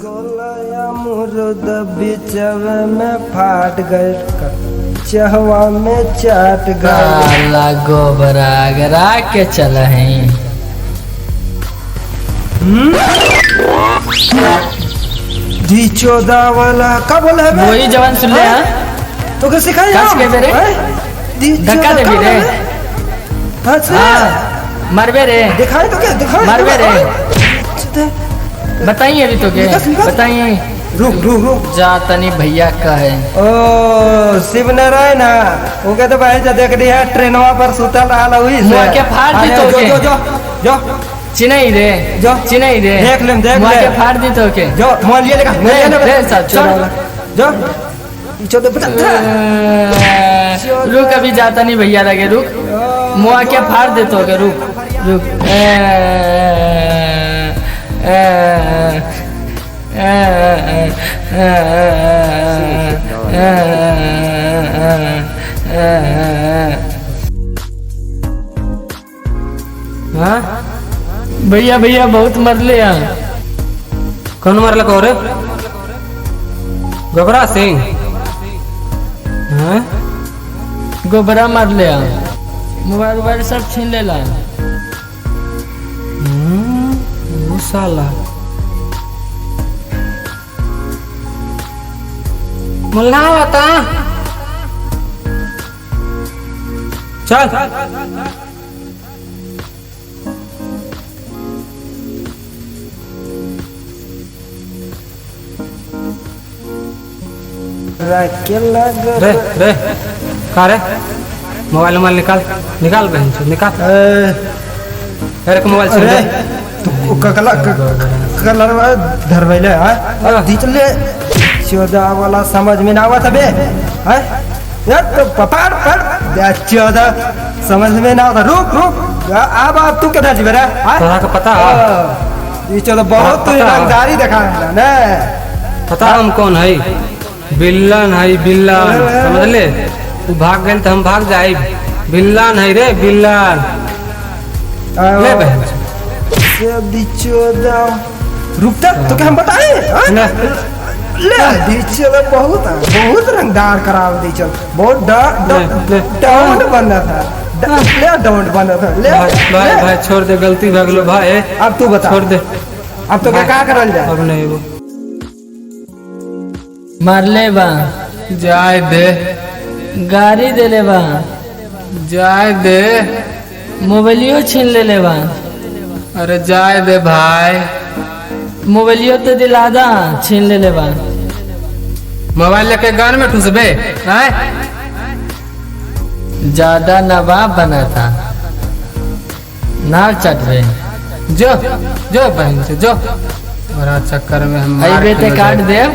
रसगुल्ला मुर्द बिचवे में फाट गए, चहवा में चाट गए। काला गोबरा गरा के चल है। दी चौदह वाला का बोले है बे? वही जवान सुन ले हाँ? तो के सिखाई कस के बेरे? दी धक्का चौदह देबी का रे। बोले? अच्छा। हाँ, मरबे रे। दिखाई तो क्या दिखाई मरबे रे। चौदह। बताइए अभी तो के निकाल, निकाल। बताइए। रुक रुक रुक जा तनी भैया का है। ओ शिव नारायण वो कहते भाई जो देख रही है ट्रेनवा पर सुतल रहा हुई से। मुआ के फाड़ दी अरे, तो जो के। जो जो जो चिन्हई रे, जो। चिन्हई रे। देख लेम, देख मुआ लेम। के फाड़ दी तो के। जो मोबाइल ये लेगा, मोबाइल ये लेगा। रे, साहब, चल। जो चौदह बता। रुक अभी जाता नहीं भैया लगे, रुक। मुआ के फाड़ दे तो के, रुक रुक। ए, ए, ए, ए, ए, ए, हाँ? भैया भैया बहुत मरले हैं। कौन मरल को रे? गोबरा सिंह। हाँ? गोबरा मार लिया, मोबाइल वोबाइल सब छीन लेला। वो साला मुल्ला बता। चल के लग रे रे का रे, मोबाइल मोबाइल निकाल, निकाल बहन चोद, निकाल। अरे के मोबाइल छीन अरे ले। तू ककला कलर धरवैले है दिचले चौदह वाला समझ में ना आवत बे हैं यार, तो पपाड़ पड़ चौदह समझ में ना आवत। रुक रुक, अब अब तू केना जीबे रे? हाँ? तोरा के पता है? ई चौदह बहुत तू पता है। रंगदारी देखा हमरा ने। पता हम कौन है? बिल्लन है, बिल्लन, समझ ले। तू भाग गेल तो हम भाग जाए। बिल्लन है रे, बिल्लन। ले बहन। से चौदह रुक जा, तो क्या हम बताए? हाँ? ले। ले दीचल बहुत बहुत रंगदार कराव दीचल, बहुत ले, ले। डाउन बना था, ले डाउन बना था, ले भाई भाई ले। भाई छोड़ दे, गलती भगलो भाई। अब तू बता, छोड़ दे। अब तो क्या का करल जाए? अब नहीं वो मारले बा। जाय दे। गाड़ी देले बा। जाय दे। मोबाइलियो छीन लेले बा। अरे जाय दे भाई। मोबाइलियो तो दिला दा, छीन लेले बा। मोबाइल लेके गान में ठुसबे आय? ज्यादा नवाब बना था, नार चटबे। जो जो बहन से जो, तोरा चक्कर में हम मार अइबे ते खेलो काट जाए। देव।